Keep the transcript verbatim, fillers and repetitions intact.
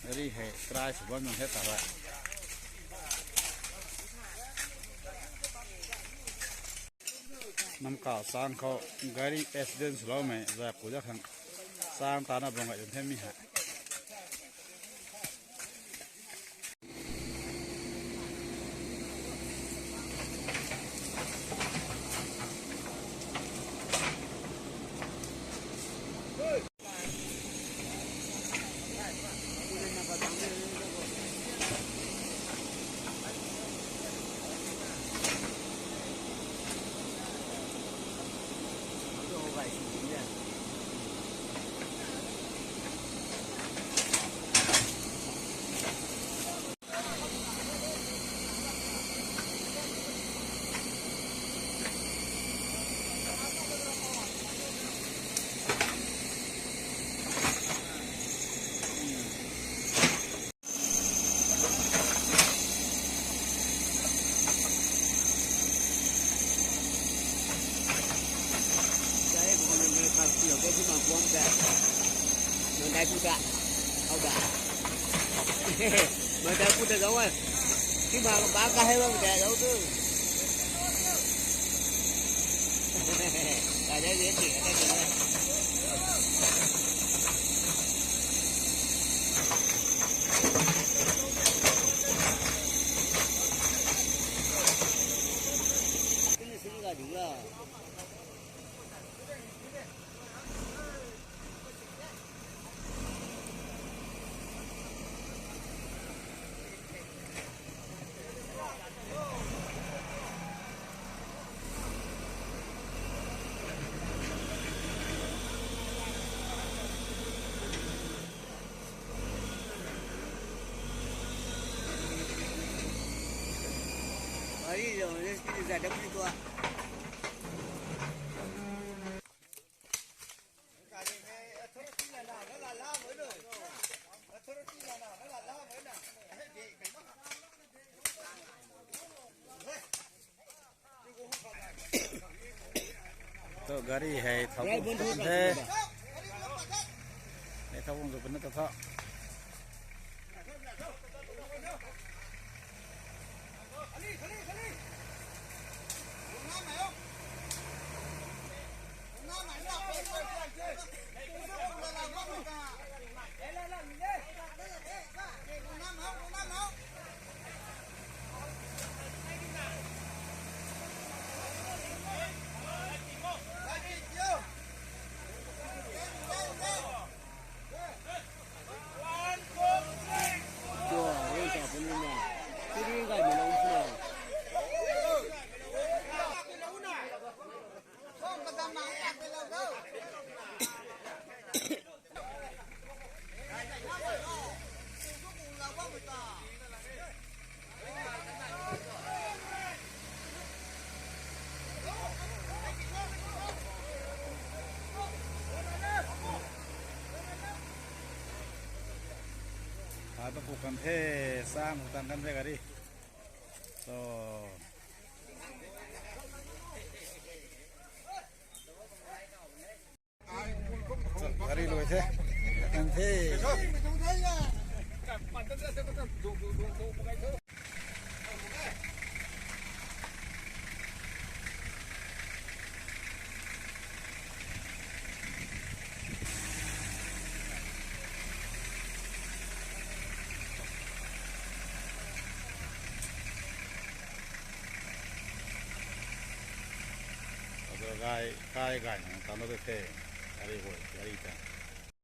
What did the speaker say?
Gari hei try sw bam nang he ta rui. Namkau sang khou gari accident swloumei zak ku zak khang sang tana bam gay the mi hei. Mandai pu ta, hau ta. Mandai pu ta zauc e. Ti ma ka ba ka hei bam ta zauc tu. Ka dai de ti, ka dai de. Sini sini ka ding la. Gari zauc le, speed zat dam ni tua. Tu gari hei thau bung zuk pun the. Hei thau bung zuk pun na ta tho. Ata ku kan the, sang ku tan kan the gari. So. Gari lui the. Kan the. Gai, kai gai na tang the. Gari hoi, gari ta.